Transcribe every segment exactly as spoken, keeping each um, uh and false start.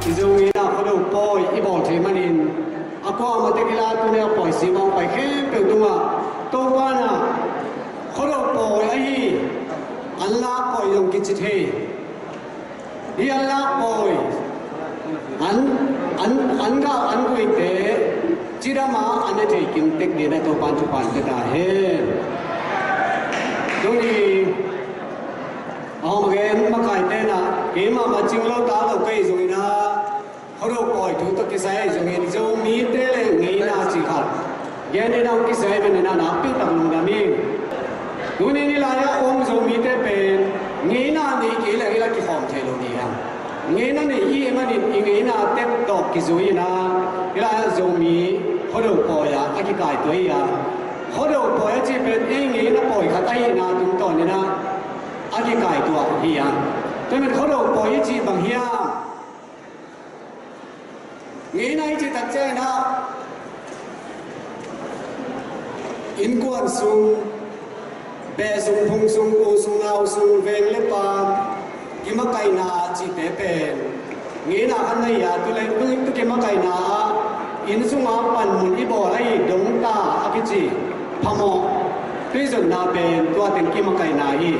I Zomite in ah Khuado pawi i bawl thei manin a kuamah tek i la tuni a pawi sim a hong pai khempeuh tungah Topa in ah Khuado pawi ahi an lak pawi zong kici thei. Hi an lak pawi an an an gah an guite cidam a an ne thei kim tek dingin ah Topa in thupha pia ta hen. Tuni a hong gen makaite in ah keimah macing lo ta lo ka hi zongin ah Khuado pawi thu tawh kisai ahi zongin Zomite le ngeina cih khat gen dingin ah hong kisai manin ah nakpi tak lungdam ing. Tuni ni lai-ah om Zomite pen ngeina nei kei leh hih lai kikhawm thei lo ding hi hang. Ngeina nei i hih manin i ngeina tep tawh kizui in ah hih lai-ah Zomi Khuado pawi ah a kikaituah hi a, Khuado pawi a cih pen ei ngeina pawi khat ahihna tungtawn in ah a kikaituah hi a. Tua ahih manin Khuado pawi i cih bang hiam? Ngeina i cih tak ciangin ah innkuan sung, beh sung, phung sung, u sung, nau sung, veng le paam kimakaihna cihte pen ngeina khat na hi a, tu leh tu, tu kimakaihna ah inn sunga panmun i bawl ahi dongta a kici phamawh tuizonna pen tua teng kimakaihna hi.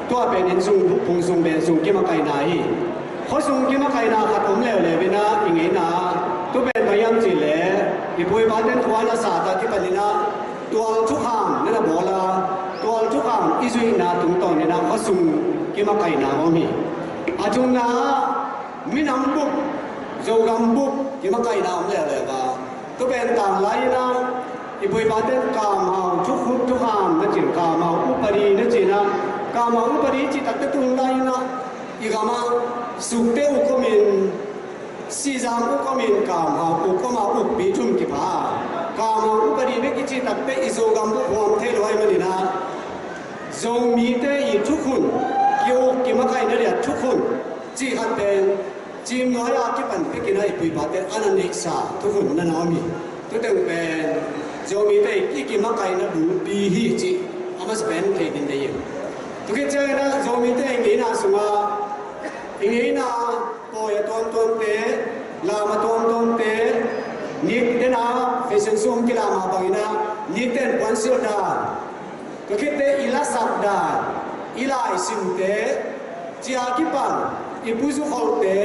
Tua pen inn sung, phung sung, beh sung kimakaihna hi. Khuasung kimakaihna khat om leuleu in ah i ngeina ah tu pen bang hiam cih leh i pu i pa ten khua na sat a kipan in ah tual thukham na na bawl a, tual thukham i zuihna tungtawn in ah khuasung kimakaihna om hi. A thumna ah minam bup, Zogam bup kimakaihna om leuleu a, tu pen tanglai in ah i pu i pa ten kamhau thukham na ci in, kamhau upadi na ci in ah, kamhau upadi cih tak teh tu lai in ah i gam ah Sukte uk om in, Sizang uk om in, kamhau uk om a, ukpi thum kipha. Kamhau upadi bek i cih tak teh i Zogam bup huam thei lo ahih manin ah Zomite i thukhun, ki-uk kimakaihna dia thukhun cih khat pen Ciimnuai a kipan pek in ah i pu i pa ten a na neihsa thukhun na na om hi. Tu teng pen Zomite i kimakaihna bulpi hi cih a masa pen thei ding deih hi. Tu khit ciangin ah Zomite i ngeina sungah i ngeina pawi a tuamtuamte, lam a tuamtuamte, nikten a fashion show hong kilam a bangin ah nikten puansilh dan, tua khitteh i lasak dan, i laisimte, cia kipan i puzukholte,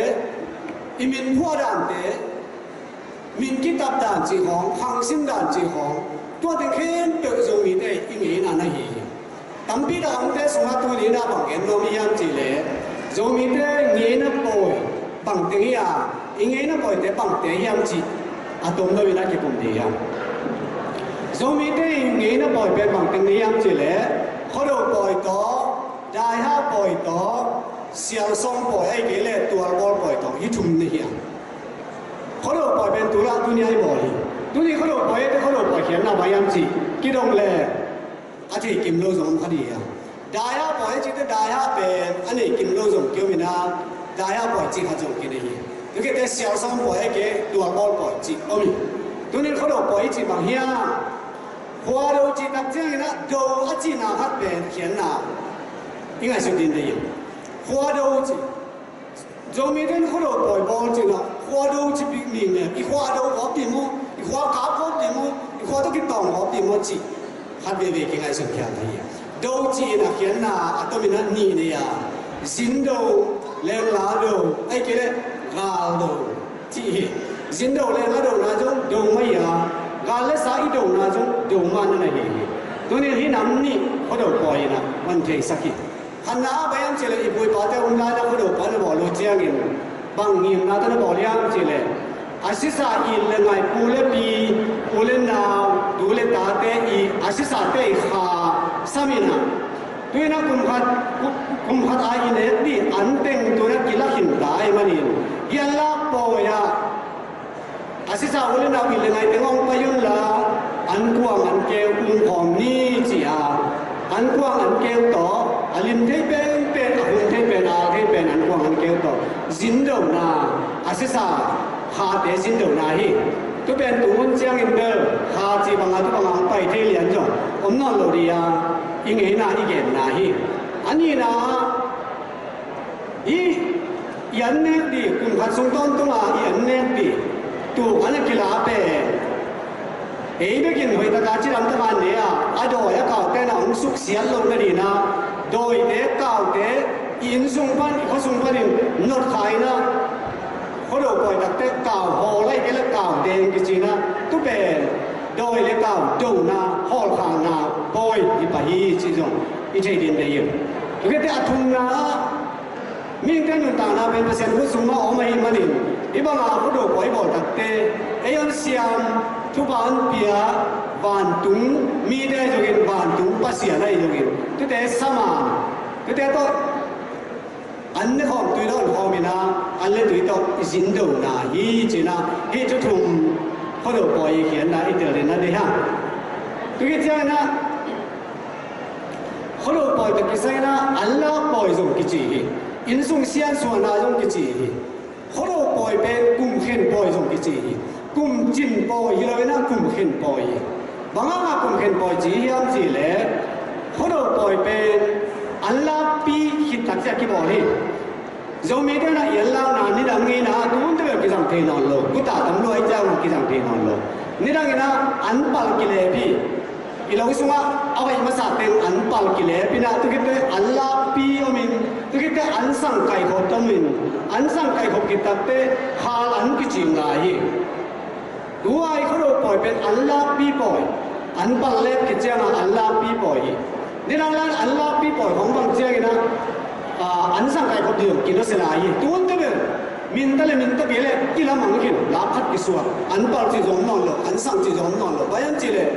i min phuah dante, min kitap dan cih khawng, khangsim dan cih khawng, tua teng khempeuh Zomite i ngeina na hi hi. Tampi tak a omte sungah tuni in ah bang gen nuam i hiam cih leh Zomite ngeina pawi bang teng hi a, i ngeina pawite bangte hiam cih a tom lo in ah kikum ding hi hang. Zomite i ngeina pawi pen bang teng hi hiam cih leh Khuado pawi tawh, Daiha pawi tawh, Sialsawm pawi ahih kei leh Tualbawl pawi tawh, hih thum na hi hang. Khuado pawi pen tu lah tuni a i bawl hi. Tuni Khuado pawi, Khuado pawi khiatna bang hiam cih kidong leh a thei kim lo zong om kha ding hi a. Daiha pawi cih teh daiha pen a nei kim lo zong ki-om in ah, daiha pawi cih khat zong kinei hi. Tu khit teh Sialsawm pawi ahih kei, Tualbawl pawi cih om hi. Tuni Khuado pawi cih bang hiam? Khuado cih tak ciangin ah do a cihna khat pen khiatna i ngaihsut ding deih hi. Khuado cih Zomite in Khuado pawi bawl cih in ah Khuado cih bik mi mem, i khua do khawm ding maw, i khua kap khawm ding maw, i khua tawh kitawng khawm ding maw cih khat veivei kingaihsun khial hi. Do cih in ah khiatna a tom in ah nih nei a, zin do, lengla do, ahih kei leh gal do cih hi. Zin do, lengla dona zong do mah hi a, gal le sa i dona zong do mah na na hi hi. Tuni hih nam nih Khuado pawi in ah hong theisak hi. Khatna ah bang hiam cih leh i pu i pate hun lai-a Khuado pawi na bawl uh ciangin bang ngimna tawh na bawl hiam cih leh a sisa it le ngai, pu le pi, u le nau, tu le tate i a sisate i kha sam in ah, tu in ah kum khat, kum khat a i nek ding an teng tu in ah kilak khin ta ahih manin hih an lak pawi ah a sisa u le nau it le ngai teng hong pai un la, an kuang an keu um khawm ni ci a, an kuang an keu tawh a lim thei penpen, a hun thei pen, a al thei pen an kuang an keu tawh zin dona, a sisa khate zin dona hi. Tu pen tu hun ciangin bel kha cih bangah tu bangah hong pai thei lian zong om nawn lo ding a, i ngeina i genna hi. A nihna ah hih I an nek dih, kum khat sung tawntung a i an nek dih, tuk an a kila pen ei bekin hoih taka cidam taka ne a, a dawi a kaute na hong suksiat loh nadina, dawite kaute i inn sung pan, i khuasung panin notkhai na, khuado pawi takte kau hawl ahi kei le kau deng kici na, tu pen dawi le kau dona hawlkhakna pawi hi pah hi ci zong i thei din dei hi. Tua khit teh a thumna ah mihingte nuntakna pen Pasian khut sung mah a om ahih manin, hih banga khuado pawi bawl takte ei hong siam, thupha hong pia, vantung mite ahi zongin, vantung Pasian ahi zongin, tute sama, tute tawh an ne khawm, tui dawn khawm in a, an le tui tawh i zin dona hi ci-in a, hih thu thum khuado pawi i khiatna i tel dinna deih hang. Tua khit ciangin a, khuado pawi tawh kisai in a, an lak pawi zong kici hi. Inn sung siansuahna zong kici hi. Khuado pawi pen kum khen pawi zong kici hi. Kum cin pawi hi lo in a, kum khen pawi hi. Bang hanga kum khen pawi ci hiam cih leh, khuado pawi pen an lakpi khit tak ciang kibawl hi. Zomite na i an lakna nidang in a, tu hun te bel kizang thei nawn lo. Guta tam lua i ciang kizang thei nawn lo. Nidang in a, an pal kilep hi. I lo sungah a vaih masa teng an pal kilep in a, tu khit teh an lakpi om in, tu khit teh an sang kaikhop om in, an sang kaikhop khit tak teh khal an kicing lai hi. Tua i khuado pawi pen an lakpi pawi, an pal lep khit ciangin an lakpi pawi hi. Nidang lai an lakpi pawi khong bang ciangin a, a, an sang kaikhop ding kin a si lai hi. Tu hun te bel minta le minta kei le kila mang khin, lap khat kisuah, an pal ci zom nawn lo, an sang ci zom nawn lo. Bang hiam cih leh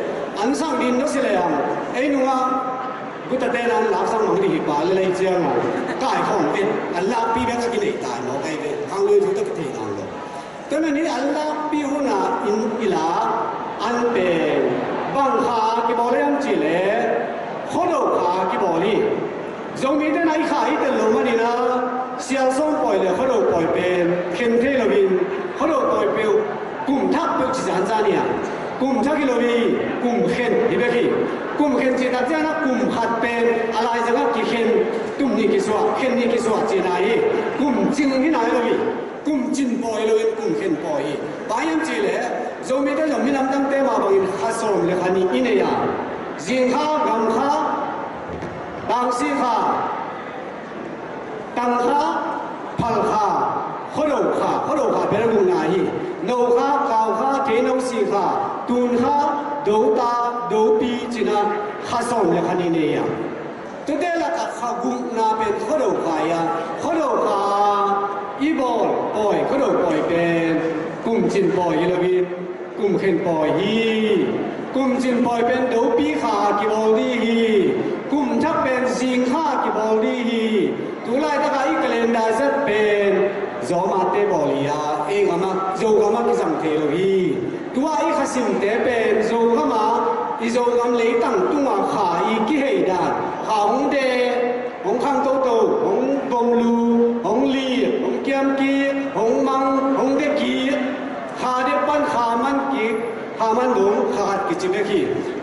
an sang ding na si le ang, ei nungah gutate na an lap sang mang ding hi pah lel ei ciangin, kaikhawm in an lakpi bek a kinei tai mawk ei ve, khanglui thu tawh kithei nawn lo. Tua manin an lakpi hun a inn i lak an pen bang kha kibawl hiam cih leh, khuado kha kibawl hi. Zomite na i kha i tel lo manin a, sialsawm pawi le khuado pawi pen khen thei lo in, khuado pawi peuh kum thak peuh ci zanzan hi a, kum thak hi lo hi, kum khen hi bek hi. Kum khen cih tak ciangin a kum khat pen a laizang ah kikhen, tum nih kisuah, khen nih kisuah cihna hi. Kum cing hi nai lo hi. Kum cin pawi lo in kum khen pawi hi. Bang hiam cih leh Zomite zong mi lamdangte mah bangin kha sawm le kha nih i nei a, zing kha, gam kha, tangsi kha, tang kha, phal kha, khuado kha, khuado kha pen a gukna hi. No kha, kau kha, theino si kha, tun kha, dota, dopi ci-in a kha sawm le kha nih nei a. Tute lakah kha gukna pen khuado kha hi a, khuado kha i bawl pawi, khuado pawi pen kum cin pawi hi lo in, kum khen pawi hi. Kum cin pawi pen dopi kha kibawl ding hi. Kum thak pen zing kha kibawl ding hi. Tu laitaka i calendar zat pen Zomate bawl hi a, ei gam ah, Zogam ah kizang thei lo hi. Tua i kha simte pen Zogam ah, i Zogam leitang tunga kha i kihei dan, kha hong deh, hong khang toto, hong bom lu, hong lih, hong kiam kik, hong mang, hong deh kik, kha deh pan kha man kik, kha man dong kha khat kici bek hi.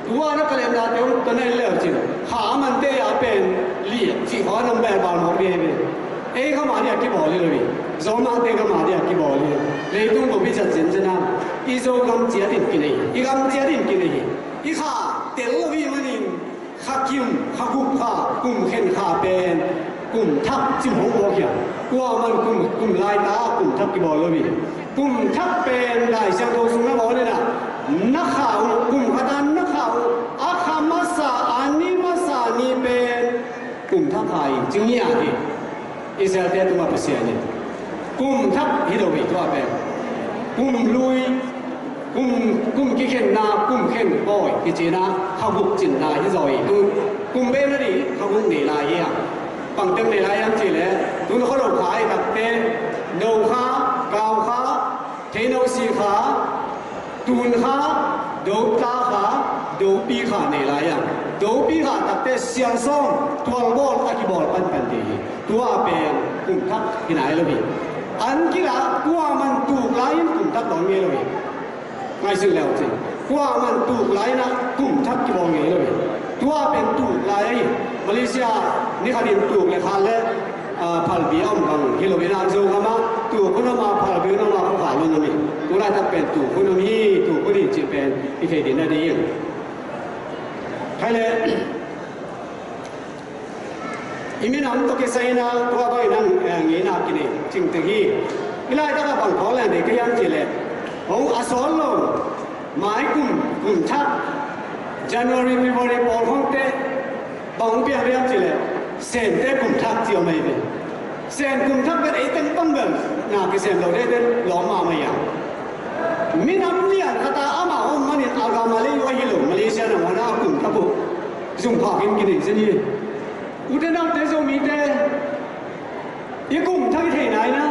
Tua na calendar te hong tua na en le uh cin, kha a mante a pen lih cih kha a number bal mawk ding hi ve. Ei gam ah ding a kibawl hi lo hi. Zomate gam ah ding a kibawl hi. Leitung bup i zat zenzen a, i Zogam ciat in kinei hi. I gam ciat in kinei hi. I kha tel lo hi manin, kha kim, kha guk kha, kum khen kha pen kum thak cim hong mawk hi a. Kuaman kum, kum laita kum thak kibawl lo hi. Kum thak pen Lai Siangtho sung na bawl in a, na kha uh, kum khat a na kha uh, a kha masa, a ni masa ni pen kum thak kha hi, ci ngiat hi. Israelte tungah Pasian in kum thak hi lo hi, tua pen kum lui, kum, kum kikhenna, kum khen pawi kici-in a, kha guk cinna hi zaw hi. Tu kum bei na ding kha guk nei lai hi a. Bang teng nei lai hiam cih leh, tu na khuado kha hi takte, no kha, kau kha, theino si kha, tun kha, dota kha, dopi kha nei lai a. Dopi kha takte sialsawm tualbawl a kibawl panpan ding hi. Tua pen kum thak hi nai lo hi. An kila kuaman tuk lai-in kum thak dawn ngei lo hi. Ngaihsun le uh cin. Kuaman tuk lai-in a kum thak kibawl ngei lo hi. Tua pen tuk lai ahi. Malaysia ni khatin tuk le khat le A, phalbi a om bang hi lo in, a, Zogam ah tuk hun om a, phalbi hun om a, khuakha lo om hi. Tu laitak pen tuk hun om hi, tuk hun hi cih pen i thei ding a ding. Khai le, i minam tawh kisai in a, tua bang in a, eh, ngeina kinei cingte hi. I laitak a bang khawng leng ding ka hiam cih leh, hong a sawl lo, mai kum, kum thak, January, February pawl khawngte, bang hong piang hiam cih leh, Sente kum thak ci om ahi ve. Sen kum thak pen ei teng pan bel na kisem lo dede lawm mahmah hi a. Minam lian khat a amah om manin a gam a lei uh ahi lo, Malaysia nangawn a kum thak uh zumkhak in kinei zen hi. Ute naute, Zomite, i kum thak i thei nai na.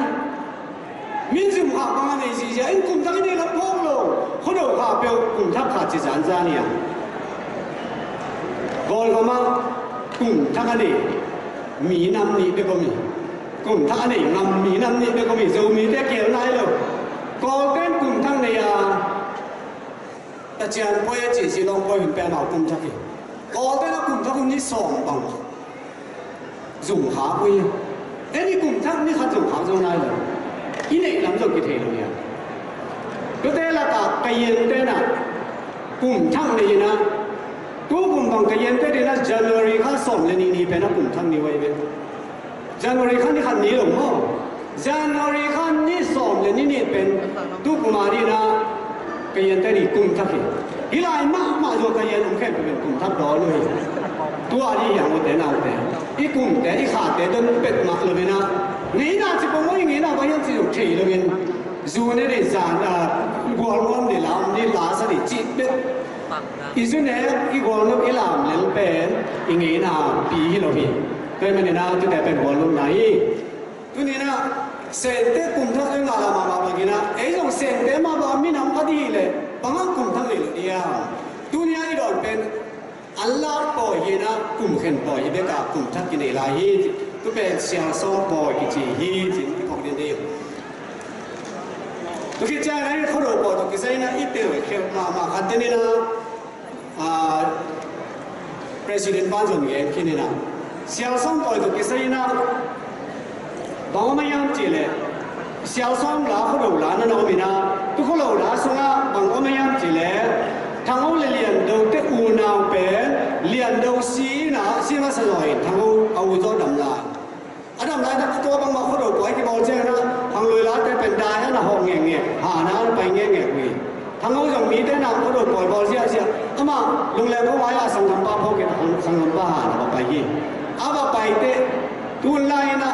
Min zumkhak bang a nei zihziah in kum thak i nei lam phawk lo. Khuado kha peuh kum thak kha ci zanzan hi a. Kawlgam ah kum thak a nei mi nam nih bek om hi. Kum thak a nei ngam mi nam nih bek om hi. Zomite kiel nai lo. Kawlte'n kum thak nei a, Tacian poi a ci, Zilong poi hun peuh amau kum thak hi. Kawlte'n a kum thak hun ni sawm bang zumkhak uh hi. Ei i kum thak ni khat zumkhak zo nai lo. I neih lam zong kithei lo hi a. Tuate lakah Kayin te'n a kum thak nei in a, tu kum bang Kayin te ding a January kha sawm le nih ni pen a kum thak ni uh ahi ve. January kha ni khat ni lo maw? January kha ni sawm le ni nih pen tu kum a ding a Kayin te ding kum thak hi. Hih lai mahmah zong Kayin om khempeuh pen kum thak dawn uh hi. Tua ding hi hang, ute naute. I kumte, i khate don pek mah lo in a, ngeina ci pong maw, i ngeina bang hiam cih zong thei lo in. Zu ne ding zan, a, gual nuam ding, lam ding, la sa ding cih pek. I zu nek, i gualnop, i lam lel pen i ngeina pi hi lo hi. Tua ahih manin a tute pen gualnopna hi. Tuni-in a Sente kum thak i ngah mahmah bangin a, ei zong Sente mah bang minam khat i hih leh bang hang kum thak nei lo ding hiam? Tuni-a i dawn pen an lak pawi hi in a, kum khen pawi hi bek a kum thak kinei lai hi. Tu pen sial sawm pawi kici hi ci-in i phawk ding hi. Tu khit ciangin a, Khuado pawi tawh kisai in a i tel khelh mahmah khat den in a, a, President pa zong gen khin in a, sial sawm pawi tawh kisai in a bang om a hiam cih leh, sial sawm la, Khuado la na na om in a, tu Khuado la sungah bang om a hiam cih leh, Thangho le Liando te unau pen Liando si in a, si masa zaw in Thangho a u zaw dam lai. A dam laitak tua bangmah Khuado pawi kibawl ciangin a, Khanglui late pen dai a na hawh ngekngek, han a na pai ngekngek uh hi. Thangho zong mite na Khuado pawi bawl ziahziah. Amah Lungleng khua vai-ah sanggampa phawk in, sanggampa han a va pai hi. A va pai teh, tun lai-in a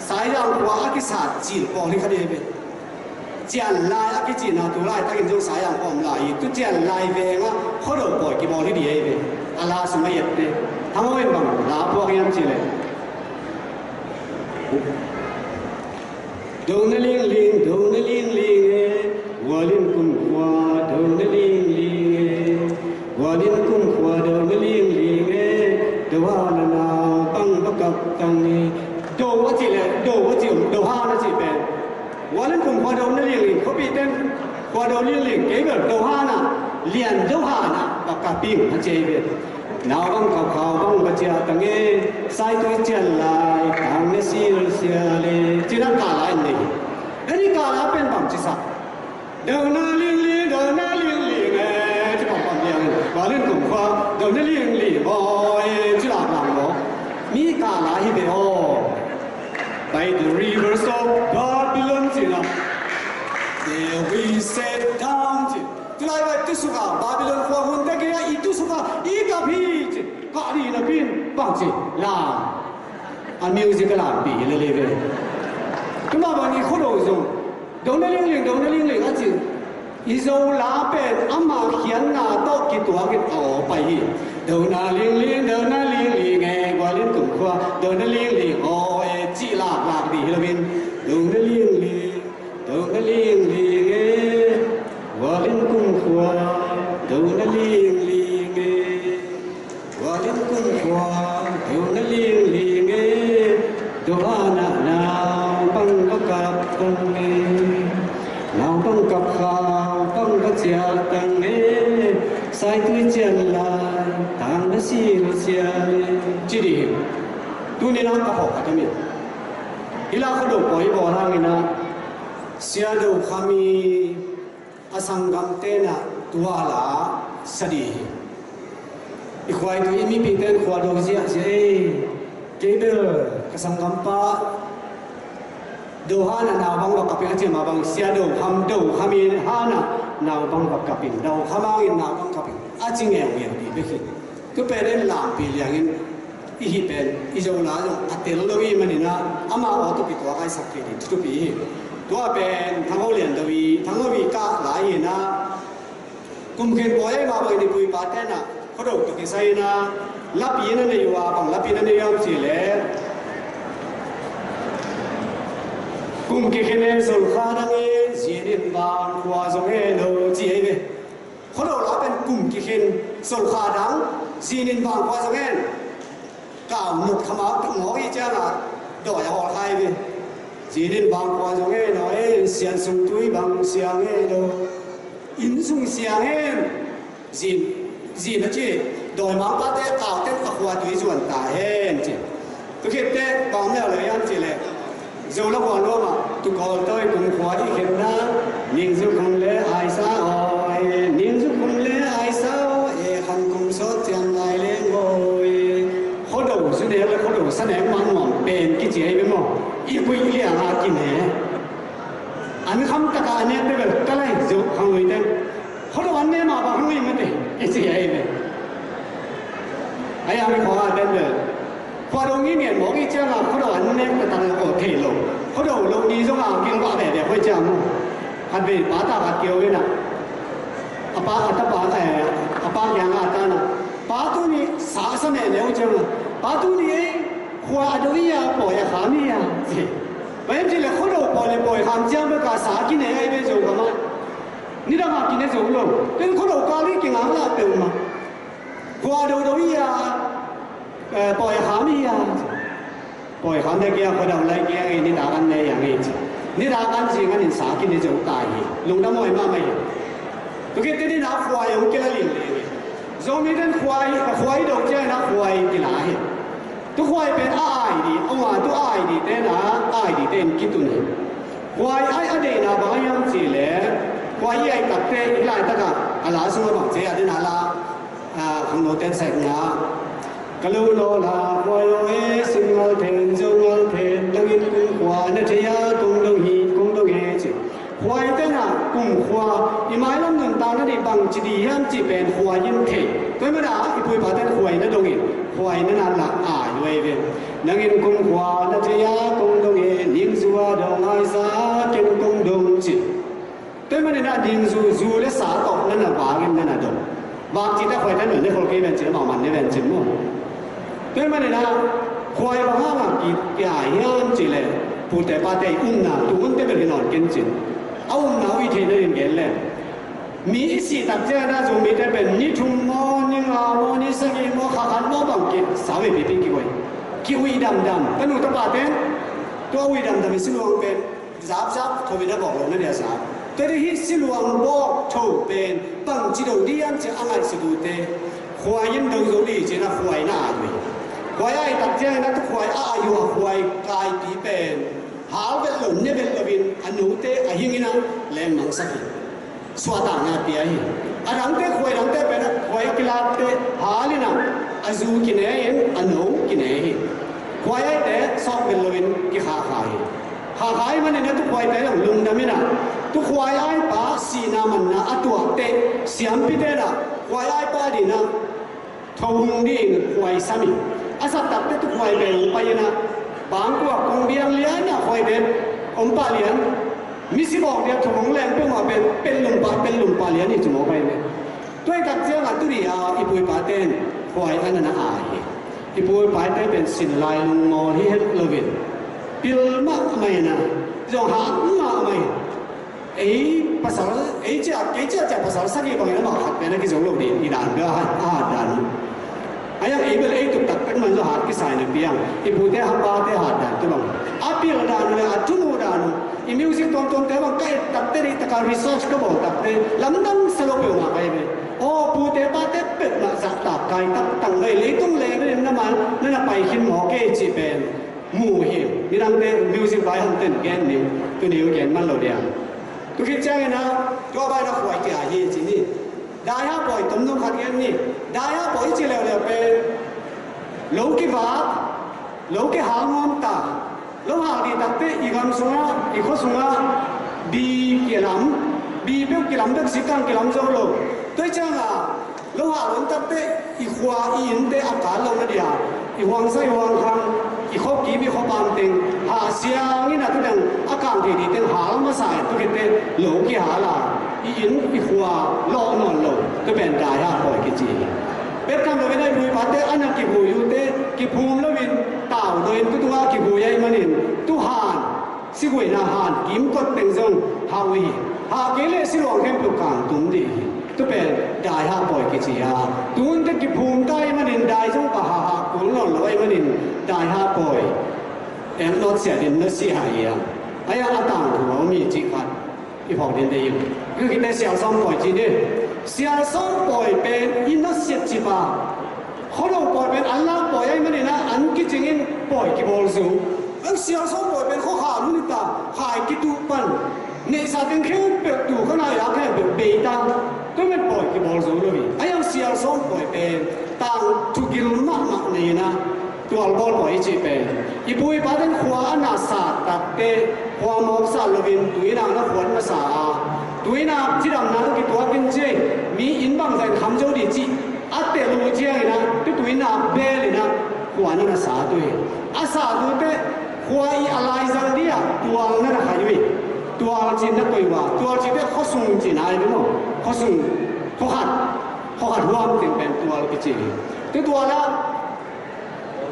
Saizang khua a kisat cil pawl hi kha ding hi ve. Cianlai a kicihna tu laitakin zong Saizang khua om lai hi. Tu Cianlai vengah Khuado pawi kibawl hi ding hi ve. A la sung a etteh. Thangho in bang la phuak hiam cih leh, Do na lingling, do na lingling e, Gualin kumkhua do na lingling e, Gualin kumkhua do na lingling e, do ha na naupang va kap tang e. Do a cih leh, do a cih, do ha na cih pen Gualin kumkhua do na lingling, khuapi ten khua do lingling, kei bel do ha na, Liando ha na va kap ing a ci hi ve. Naupang kap khau bang va ciah tang e, Saitui Cianlai tang na silsial e, ci-in a kala in nei. Ei i kala pen bang ci sak? Do na lingling, do na lingling e, ci pampam liang in, Gualin kumkhua do na lingling aw e, ci laklak maw. Mi kala hi ve aw. By the rivers of Babylon ci-in a, there we sat down ci. Tulai vai tusuk a, Babylon khua hun te gei-a i tusuk a, i kap hi ci. Kah dih napi-in bang ci, lam. A music a lampi hi lel hi ve. Tua mah bangin i Khuado zong, do na lingling, do na lingling a ci. I Zo la pen ama khiatna tawh kituakin a aw pai hi. Do na lingling, do na lingling e, Gualin kumkhua do na lingling aw e, cih laklak dih hi loin, do na lingling, do na lingling e, Gualin kumkhua do na lingling e, Gualin kumkhua do na lingling e, do ha na naupang va kap tang e, naupang kap khau bang va ciah tang e, Saitui Cianlai tang na silsial e, ci dih hi. Tuni-in a ka phawk khat om hi. Hih la Khuado pawi bawl hangin ah Sia Do Kham i a sanggamte na tua la sa dih hi. I khuai tu i mipite in Khuado ziahziah ei, kei bel ka sanggampa Do Hana naubang va kapin a cih mah bang, Sia Do Kham, Do Kham i Hana naubang va kapin, Do Kham hangin naubang kapin a ci ngeungeu dih bek hi. Tu pen en lampi liangin i hih pen i Zo la zong a tel lo i manin ah amah aw tupi tua kaisak kei ding thupi hi. Tua pen Thang Ho Lian Do i, Thang Ho i kah lai hi na, kum khin pawi ei mah bangin i pu i pate na Khuado tawh kisai na lapi na nei uh a, bang lapi na nei uh hiam cih leh, kum kikhin e Zolkha dang e, zinin vang khua zong e no ci ei ve. Khuado la pen kum kikhin Zolkha dang, zinin vang khua zong en. Kau nut khamau tak mawk i ciangah dawi a hawl khai ve. Zinin vang khua zong e no e, sian sung tui bang siang e no, inn sung siang e. Zin, zin a ci, dawimangpate kauten a khua tui zuan ta hen ci. Tu khitte bang neu le hiam cih leh, Zo la khua nuam ah Tukawl tawi kum khua i khenna, Ningzu khun le Aisa aw e, Ningzu khun le Aisa aw e, khan kum sawt ciam lai leng aw e. Khuado zu nek le Khuado sa nek mah nuam pen kici ei ve maw? I kuih liang a kine. An kham taka a nek te bel ka lai Zo khangui te. Khuado an ne mah bang hang i mate, i ci a i ve. A yang i khua a den bel. Khuado ngi ngen mawk i ciang a Khuado an nek ta tang ko thei lo. Khuado lo ni zong a kil ba be be khoi ciang mu. Khat ve pa ta khat kio ve na. A pa a ta pa, eh, a pa kiang a ta na. Pa tu ni sa sa me leu ciang a. Pa tu ni ei khua a do i a poi a kha mi a. Ci. Ba em ci le Khuado poi le poi kham ciang be ka sa kine ai be zo ka ma. Nidang a kine zo lo. Ken Khuado ka li kingang la peuhmah. Khua do do i a, eh, pawi a kham i a. Pawi kham de kia Khuado lai kia nge nitak an ne yang i ci. Nitak an zing an in sa kine zo ta hi. Lungdam huai mahmah hi. Tu kit te ni na khuai hong kila ling ling hi. Zomi den khuai, khuai do kia na khuai kila hi. Tu khuai pen a ai di, a nga tu a ai di te na, a ai di te in kitun hi. Khuai ai a deihna bang a hiam cih leh, khuai i ai takte, i laitak ah, a la sung a bang ci a den a la, a, khangno ten sek nga. Ka lo law la, khuai aw e, sim ngal then, zo ngal then, nang in kum khua na thei a, kong dong hi, kong dong he ci. Khuai ten a, kum khua, i mailam nuntakna dih bang ci dih hiam cih pen khuai in thei. Tua i man a, i pu i pa ten khuai na dong in, khuai na na la ai luai ve. Nang in kum khua na thei a, kong dong e, Ningzu a dong Aisa, ken kong dong ci. Tua i manin a Ningzu, zu le sa tawh na na vak in na na dong. Vak ci ta khuai ta na ne khol kei ven ci, amau man ne ven ci maw. Tua i manin a khuai bang hang a ki, ki ai hiam ci le, pute pate i umna, tu hun te bel hi nawn ken cin. A umna uh i theihna in gen le. Mi i sih tak ciangin a Zomite pen ni thum maw, ni nga maw, ni sagih maw, kha khat maw bang ki sa vei pipi kikoih. Ki ui damdam. Tanu tapa ten tua ui damdam i siluang pen zapzap tho in a bawk lo na dia zap. Tua dih hih siluang bawk tho pen bang ci do dih hiam ci a ngaihsut ute. Khuai in do zo dih ci na khuai na ai ui. Khuai ai tak ciangin a tu khuai a ai ua khuai kaipi pen hal vet lo, ne vet lo in a nute a hing in a lengmangsak hi. Suahtakna pia hi. A dangte khuai dangte pen a khuai a kilakte hal in a, a zu kine in a no kine hi. Khuai aite sawk bel loin kikhakha hi. Khakha hi manin a tukhuaite zong lungdam in a, tukhuai aipa sihna manna a tuahte siampite in a khuai aipa dina thohung ding khuai sam hi. A sat takte tukhuai pen hong pai in a, bangkua kong biang lian a khuai pen om pah lian. Misi bawk dia thohung leng peuhmah pen pelh lum pah, pelh lum pah lian hi ci maw pai pen. Tua i tak ciangah tu dih a i pu i pate in khuai a na na ai hi. I pu i pate pen sin lai lungmawl hi het loin pil mahmah in a, zong hat mahmah in. Ei pasal, ei ciah, kei ciah ciah pasal sagih bangin amah khat pen a kizo lo ding i dan bia a hat dan. A yang ei bel ei tuk tak pek man zo hat kisai na piang. I pute ha pate hat dan tu bang. A pil dan le a thumu dan. I music tuamtuamte bang ka et takte, deih taka research ka bawl takte lamdang sa lo peuhmah ka hi ve. Aw pute pate peuhmah zahtak kai tak tang vei leitung le bel in na man na na pai khin maw kei cih pen. mu hi. Midangte music vai hong ten gen ni, tuni uh gen man lo dia. Tu khit ciangin ah tua vai na khuai kia hi ci ni. Daiha pawi tomno khat gen ni. Daiha pawi ci leuleu pen lo kivak, lo kihal nuam ta. Lo hal dih takte i gam sungah, i khua sungah bi kilam, bi peuh kilam bek, sikang kilam zo lo. Tua ciangah lo hal un takte i khua i innte a kal lo na dia, i huangsa i huangkhang, i khuakim i khuapam teng hah siangin a tu dang a kang thei dih teng hal masa in tu khitte lo kihal a, i inn i khua lawh nawn lo. Tu pen daiha pawi kici hi. Bek tham loin a i pu i pate a na kihui uhte kiphum loin tau dawi in tu tungah kihui ahih manin tu han, siguihna han kimkot teng zong hah uh hi. Hah kei leh siluang khempeuh kang tum dih hi. Tu pen daiha pawi kici a, tu hunte kiphum ta ahih manin dai zong pha hah hah kul nawn lo ahih manin daiha pawi. Em, nawt siat in na si hai a, ai a tangthu a om hi cih khat i phawk ding deih ing. Kikite sial sawm pawi ci ni. Sial sawm pawi pen i nawsiat cip a, khuado pawi pen an lak pawi ahih manin ah an kicing in pawi kibawl zo. An sial sawm pawi pen khua kha lun i ta, khai kituh pan, neihsa teng khempeuh, tu kha nai a khempeuh bei ta. Tua men pawi kibawl zo lo hi. Ai ang sial sawm pawi pen tangthu gil mahmah nei in ah tualbawl pawi i cih pen i pu i pa ten khua a na sat takte khua mawk sat loin tuinak na khuat masa a, tuinak cidamna tawh kituak in ci, mi inn bangzah in kham zo dih cih a tel uh ciangin ah tu tuinak beel in ah khua na na sat uh hi. A sat uh teh khua i a laizang dih ah tual na na khai uh hi. Tual cih na koih uh a, tual cih teh khuasung cihna hi maw? Khuasung, khuakhat, khuakhat huam teng pen tual kici hi. Tu tual ah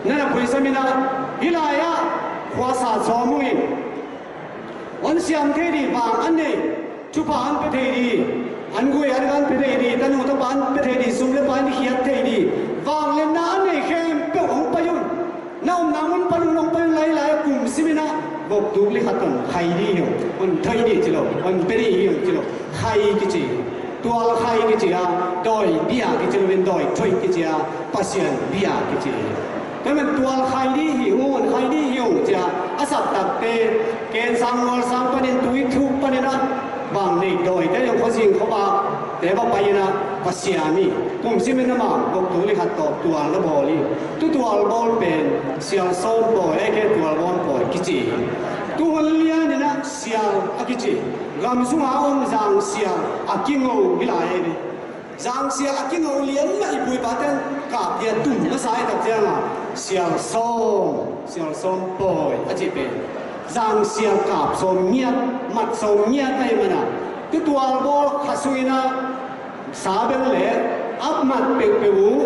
na na phuisam in ah, hih lai-ah khuasa sawm uh in, hong siam thei dih vang an nei, thupha an pia thei dih, an gui an gan pia thei dih, tanu tapa an pia thei dih, sum le pai an khiat thei dih, vangliatna an nei khempeuh hong pai un. Na omna mun pan un hong pai un, lai lai-ah kum sim in ah vok tuk li khat hong khai dih hi ung, hong thoih dih ci lo, hong pia dih hi ung ci lo. Khai kici, tual khai kici a, dawi bia kici loin dawi thoih kici a, Pasian bia kici hi. Tua men tual khai dih hi ung, khai dih hi ung ci a, a sap takte, kensang mualsang panin tui thuk panin ah vang nei dawite, khuazing khuabakte va pai in ah va siam hi. Kum sim in ah amah vok tuk li khat tawh tual na bawl hi. Tu tualbawl pen sial sawm pawi, ei ke tualbawl pawi kici hi. Tu hun lian in ah sial a kici. Gam sungah a om zangsial a kingo hi lai hi. Zangsial a kingo lian mah i pu i pa ten kap dia tum masa i tak ciangah sial sawm, sial sawm pawi a cih pen zangsial kap sawm ngiat, mat sawm ngiat ahih manin ah tu tualbawl kha sung in ah sa beng le a mat peuhpeuh uh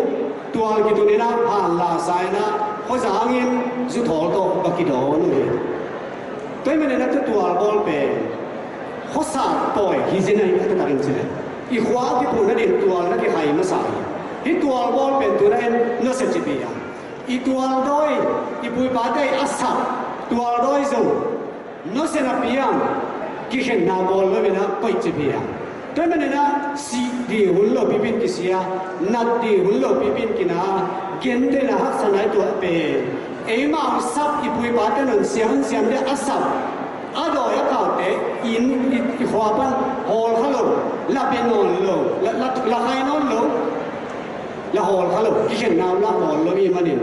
tual kitun in ah han la sa in ah khuazang in zuthawl tawh va kidawn uh hi. Tua ahih manin ah tu tualbawl pen khuasa pawi hi zin ahi a taktakin ci leh i khua a kipuh nading tual na kikhai masa hi. Hih tualbawl pen tu-in ah en nusia cip hi a, i tualdawi, i pu i pate a sap tualdawi zong nusia napi-in kikhenna bawl lo in ah koih cip hi a. Tua ahih manin ah sih ding hun lopi-in kisia, nat ding hun lopi-in kina, gentehna haksatna i tuah pen eimau sap, i pu i pate hong siam, hong siam dia a sap, a dawi a kaute inn, i, i khua pan hawl kha lo, la bia nawn lo, la, la, la khai nawn lo, la hawl kha lo, kikhenna la hawl lo ahih manin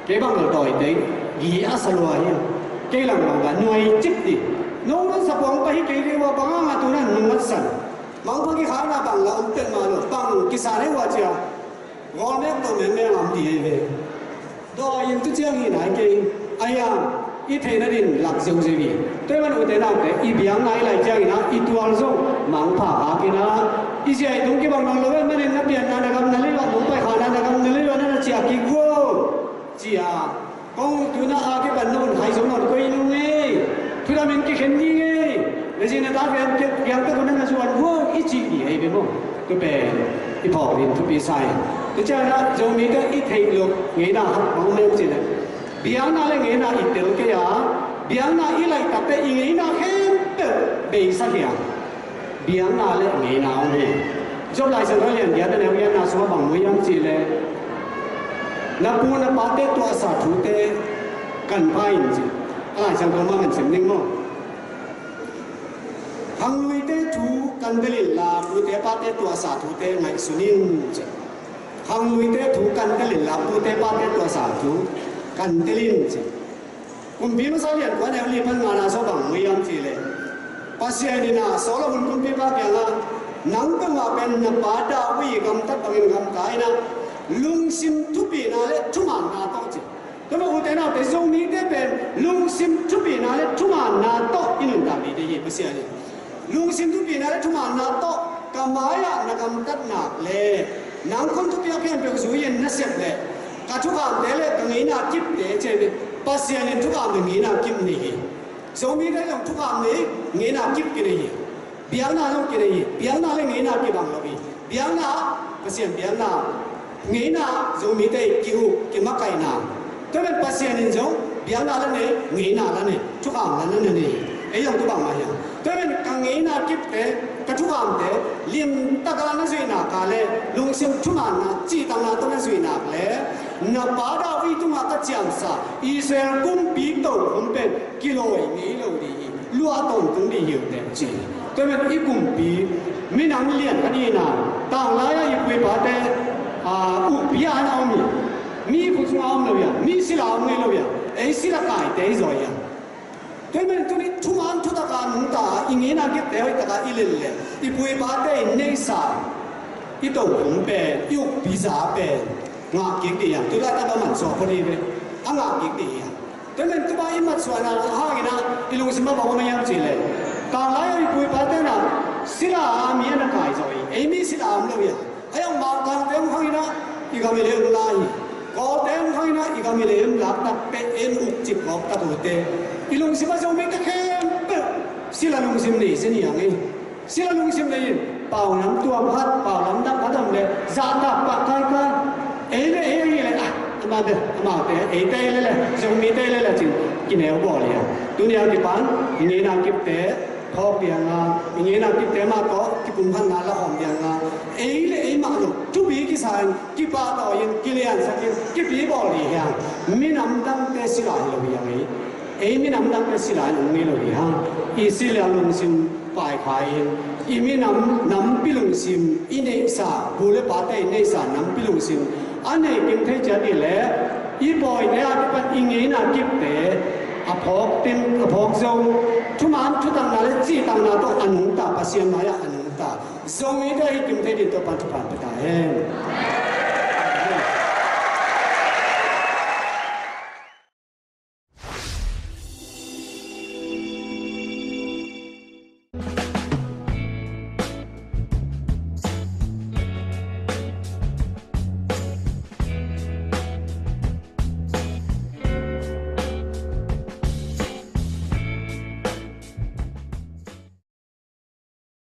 kei bang lo dawite gi a sa lua hi. Kei lam bang a nuai cip dih. Nong nong sa puang pa hi kei dih ua, bang hang a tu-in ah nong ngat san. Mangpha kikhakna bang la om pen mah lo, bang kisa dih ua ci a, gawl mek tawh mengmeng a om dih hi ve. Dawi in tu ciang hi nai kei. Ai a, i theih nading lak ziauziau hi. Tua ahih manin ute naute, i biakna i laih ciangin ah i tual zong mangpha khak in ah, i zia i tung kibang nawn lo ahih manin na pianna na gamna lei lo, nong paikhakna na gamna lei lo, na na ciah kik vo ci a, kong tu-in ah a kipan na hun khai zo nawn koi nung ei. Thudam in kikhen ding ei. Na zi na ta piang, piang tek un na na zuan vo i cih dih ahi ve maw? Tu pen i phawk ding thupi sa hi. Tu ciangin ah Zomite i theih loh ngeina khat bang om hiam cih leh, biakna le ngeina i tel kei a, biakna i laih takte i ngeina khempeuh beisa hi a, biakna le ngeina om hi. Job Lai Siangtho a lian giat a neu giatna sungah bang mu hiam cih leh, na pu na pate tuahsa thute Kan pha in ci. A Lai Siangtho mah kan sim ning maw? Khangluite thu kan tel inla, pute pate tuahsa thute ngaihsun in ci. Khangluite thu kan tel inla, pute pate tuahsa thu kan tel in ci. Kumpi Masa lian kua neu li pan ngana sawh bang mu hiam cih leh, Pasian in ah Solomon kumpipa kiangah, nang tungah pen na pa David gamtat bangin gamta in ah, lungsim thupina le thumaanna tawh ci. Tua mah ute naute, Zomite pen lungsim thupina le thumaanna tawh i nuntak ding hi. Pasian in lungsim thupina le thumaanna tawh ka mai-ah na gamtat nak le nang khun thupiak khempeuh zui-in na sep le ka thukhamte le ka ngeina kipte ci hi. Pasian in thukham le ngeina kip nei hi. Zomite zong thukham nei, ngeina kip kinei hi. Biakna zong kinei hi. Biakna le ngeina kibang lo hi. Biakna, Pasian biakna, ngeina, Zomite kihuh kimakaihna. Tua pen Pasian in zong biakna la nei, ngeina la nei, thukham la na nei. Ei zong tua bang mah hiam? Tua pen ka ngeina kipte, ka thukhamte limtaka na zuih nak le lungsim thumaanna, cihtakna tawh na zuih nak le na pa David tungah ka ciamsa Israel kumpi tokhom pen kilawi ngei lo ding hi. Lua tawntung ding hi uh teh ci. Tua pen i kumpi minam lian khat hi-in ah, tanglai-ah i pu i pate, aa, ukpi-a na om hi. Mi khut sungah om lo hi a, mi sila om ngei lo hi a, ei sila kaite hi zaw hi a. Tua pen tuni thuman thutaka nungta i ngeina kipte hoihtaka i lel le i pu i pate i neihsa i tokhom pen, i ukpi za pen ngah kik ding hi a. Tulaitak a mansuah phot hi ve. A ngah kik ding hi a. Tua pen tua i matsuahna hangin ah i lungsim ah bang om hiam cih leh, tanglai-ah i pu i pate in ah sila a mi a na kai zaw hi. Ei mi sila om lo hi a. Ei hong Mangkangte hong hangin ah i gam i lei om lai hi. Kawlte hong hangin ah i gam i lei om lak tak pen en uk cip gawp tak ute. I lungsim ah Zomite khempeuh sila lungsim nei zen hi hang hi. Sila lungsim nei in, pau lam tuam khat, pau lam dang khat om le, zahtak pah kaikai. Ei le ei ahi le, ah, amau te, amau te, ei te le le, Zomi te le le cin, kineu bawl hi a. Tuni a kipan i ngeina kipte phawk ding a, i ngeina kipte mah tawh kipumkhatna la khawm ding a, ei le ei mah lo thupi kisa in, kipahtawi in, kiliansak in, kipi bawl hi hang. Minam dangte sila hi lo hi hang ei. Ei minam dangte sila in om ngei lo hi hang. I sila lungsim paikhai in, i minam nampi lungsim, i neihsa pu le pate i neihsa nampi lungsim a nei kim thei ciat hi leh, i pawite a kipan i ngeina kipte a phawk tim, a phawk zo, thuman thutakna le cihtakna tawh a nungta, Pasian mai-ah a nungta Zomite hi kim thei ding Topa'n thupha pia ta hen.